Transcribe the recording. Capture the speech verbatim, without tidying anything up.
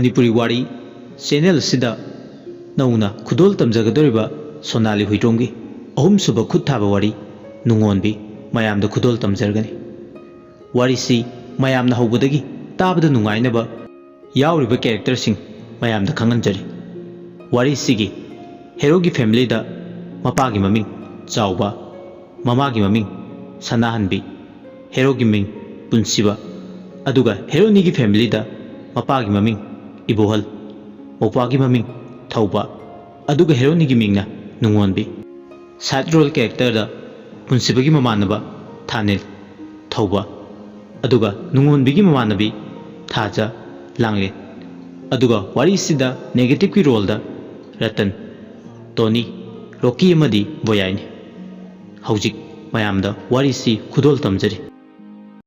ꯃꯅꯤꯄꯨꯔꯤ ꯋꯥꯔꯤ ꯆꯦꯅꯦꯜ ꯑꯁꯤꯗ ꯅꯧꯅ ꯈꯨꯗꯣꯜ ꯇꯝꯖꯒꯗꯧꯔꯤꯕ ꯁꯣꯅꯥꯂꯤ ꯍꯨꯏꯗ꯭ꯔꯣꯝꯒꯤ ꯑꯍꯨꯝꯁꯨꯕ ꯈꯨꯠ ꯊꯥꯕ ꯋꯥꯔꯤ ꯅꯨꯡꯉꯣꯟꯕꯤ ꯃꯌꯥꯝꯗ ꯈꯨꯗꯣꯜ ꯇꯝꯖꯔꯒꯅꯤ꯫ ꯋꯥꯔꯤꯁꯤ ꯃꯌꯥꯝꯅ ꯍꯧꯕꯗꯒꯤ ꯇꯥꯕꯗ ꯅꯨꯡꯉꯥꯏꯅꯕ ꯌꯥꯎꯔꯤꯕ ꯀꯦꯔꯦꯛꯇꯔꯁꯤꯡ ꯃꯌꯥꯝꯗ ꯈꯪꯍꯟꯖꯔꯤ꯫ ꯋꯥꯔꯤꯁꯤꯒꯤ ꯍꯦꯔꯣꯒꯤ ꯐꯦꯃꯤꯂꯤꯗ ꯃꯄꯥꯒꯤ ꯃꯃꯤꯡ ꯆꯥꯎꯕ, ꯃꯃꯥꯒꯤ ꯃꯃꯤꯡ ꯁꯅꯥꯍꯟꯕꯤ, ꯍꯦꯔꯣꯒꯤ ꯃꯤꯡ ꯄꯨꯟꯁꯤꯕ, ꯑꯗꯨꯒ ꯍꯦꯔꯣꯅꯤꯒꯤ ꯐꯦꯃꯤꯂꯤꯗ ꯃꯄꯥꯒꯤ ꯃꯃꯤꯡ ꯏꯕꯣꯍꯜ, ꯃꯧꯄ꯭ꯋꯥꯒꯤ ꯃꯃꯤꯡ ꯊꯧꯕ, ꯑꯗꯨꯒ ꯍꯦꯔꯣꯅꯤꯒꯤ ꯃꯤꯡꯅ ꯅꯨꯡꯉꯣꯟꯕꯤ꯫ ꯁꯥꯏꯠ ꯔꯣꯜ ꯀꯦꯔꯦꯛꯇꯔꯗ ꯄꯨꯟꯁꯤꯕꯒꯤ ꯃꯃꯥꯟꯅꯕ ꯊꯥꯅꯤꯜ, ꯊꯧꯕ, ꯑꯗꯨꯒ ꯅꯨꯡꯉꯣꯟꯕꯤꯒꯤ ꯃꯃꯥꯟꯅꯕꯤ ꯊꯥꯖ, ꯂꯥꯡꯂꯦꯟ, ꯑꯗꯨꯒ ꯋꯥꯔꯤꯁꯤꯗ ꯅꯦꯒꯦꯇꯤꯚꯀꯤ ꯔꯣꯜꯗ ꯔꯇꯟ, ꯇꯣꯅꯤ, ꯔꯣꯀꯤ ꯑꯃꯗꯤ ꯕꯣꯌꯥꯏꯅꯤ꯫ ꯍꯧꯖꯤꯛ ꯃꯌꯥꯝꯗ ꯋꯥꯔꯤꯁꯤ ꯈꯨꯗꯣꯜ ꯇꯝꯖꯔꯤ꯫